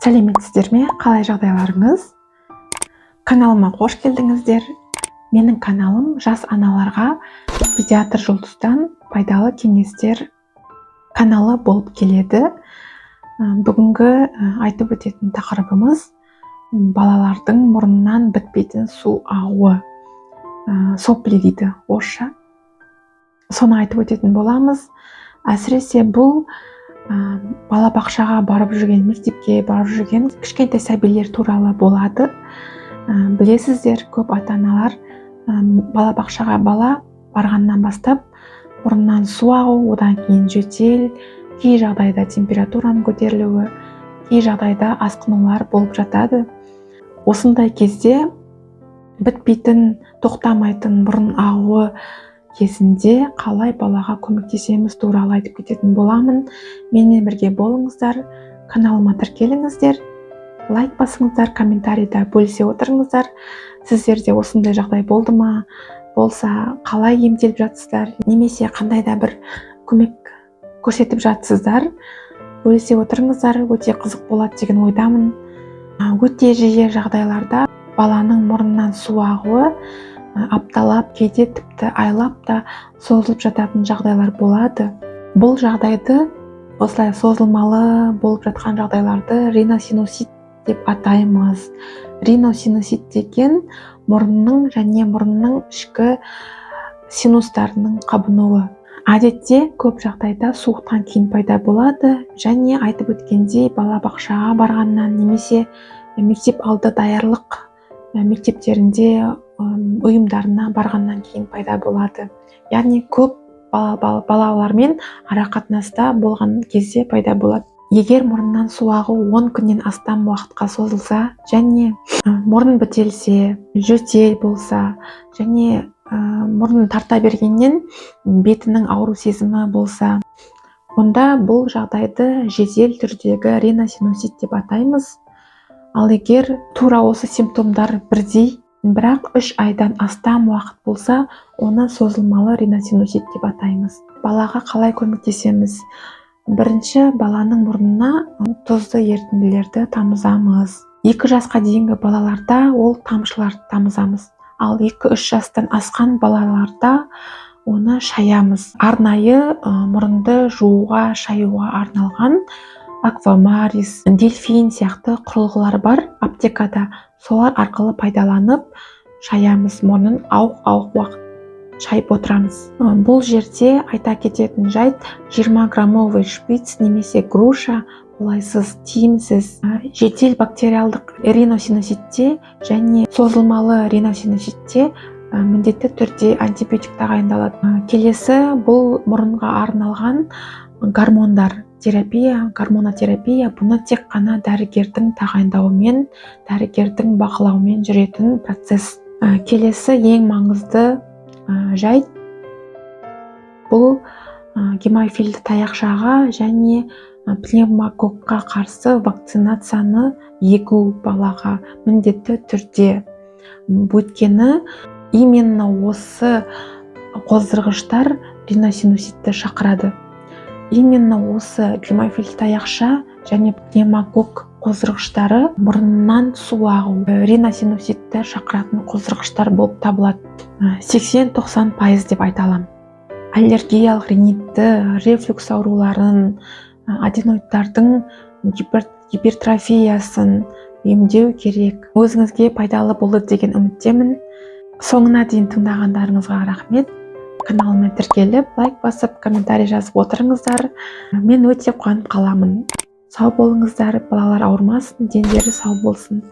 Сәлеметсіздер ме? Қалай жағдайларыңыз? Каналыма қош келдіңіздер. Менің каналым жас аналарға педиатр Жұлдыздан пайдалы кеңестер каналы болып келеді. Бүгінгі айтып өтетін тақырыбымыз балалардың мұрнынан бітпейтін су ағуы, сопли дейді орысша. Соны айтып өтетін боламыз. Әсіресе бұл балабақшаға барып жүрген, мектепке барып жүрген кішкентай сәбилер туралы болады. Білесіздер, көп ата аналар балабақшаға бала барғаннан бастап мұрнынан су ағу, одан кейін жөтел, кей жағдайда температураның көтерілуі, кей жағдайда асқынулар болып жатады. Осындай кезде, бітпейтін, тоқтамайтын мұрын ағуы кезінде қалай балаға көмектесеміз туралы айтып кететін боламын. Менімен бірге болыңыздар, каналыма тіркеліңіздер, лайк басыңыздар, комментарийда бөлісе отырыңыздар. Сіздерде осындай жағдай болды ма? Болса, қалай емделіп жатсыздар немесе қандай да бір көмек көрсетіп жатсыздар? Бөлісе отырыңыздар, өте қызық болады деген ойдамын. Өте жиі жағдайларда баланың мұрнынан су ағуы апталап, кейде тіпті айлап та созылып жататын жағдайлар болады. Бұл жағдайды, осылай созылмалы болып жатқан жағдайларды риносинусит деп атаймыз. Риносинусит деген мұрынның және мұрынның ішкі синустарының қабынуы. Әдетте көп жағдайда суықтан кейін пайда болады және айтып өткендей, балабақшаға барғаннан немесе мектеп алды даярлық мектептерінде, ұйымдарына барғаннан кейін пайда болады, яғни көп балалармен арақатынаста болған кезде пайда болады. Егер мұрыннан су ағу 10 күннен астам уақытқа созылса және мұрын бітелсе, жөтел болса және мұрнын тарта бергеннен бетінің ауру сезімі болса, онда бұл жағдайды жедел түрдегі риносинусит деп атаймыз. Ал егер тура осы симптомдар бірдей, бірақ 3 айдан астам уақыт болса, оны созылмалы риносинусит деп атаймыз. Балаға қалай көмектесеміз? Бірінші, баланың мұрнына тұзды ерітінділерді тамызамыз. 2 жасқа дейінгі балаларда ол тамшыларды тамызамыз, ал 2-3 жастан асқан балаларда оны шаямыз. Арнайы мұрынды жууға, шаюға арналған Аквамарис, Дельфин сияқты құрылғылар бар аптекада. Солар арқылы пайдаланып шаямыз, мұрнын ауық ауық уақыт шайып отырамыз. Бұл жерде айта кететін жайт: 20 граммовый шприц немесе груша қолайсыз, тиімсіз. Жедел бактериалдық риносинуситте және созылмалы риносинуситте міндетті түрде антибиотик тағайындалады. Келесі, бұл мұрынға арналған гормондар терапия, гормонотерапия. Бұны тек қана дәрігердің тағайындауымен, дәрігердің бақылауымен жүретін процесс. Келесі ең маңызды жайт, бұл гемофильді таяқшаға және пневмококқа қарсы вакцинацияны егу балаға міндетті түрде, өйткені именно осы қоздырғыштар риносинуситті шақырады. Именно осы гемофиль таяқша және пневмокок қоздырғыштары мұрнынан су ағу, риносинуситті шақыратын қоздырғыштар болып табылады, 80-90% деп айта аламын. Аллергиялық ринитті, рефлюкс ауруларын, аденоидтардың гипертрофиясын емдеу керек. Өзіңізге пайдалы болды деген үміттемін. Соңына дейін тыңдағандарыңызға рахмет. Каналыма тіркеліп, лайк басып, комментарий жазып отырыңыздар, мен өте қуанып қаламын. Сау болыңыздар, балалар ауырмасын, дендері сау болсын.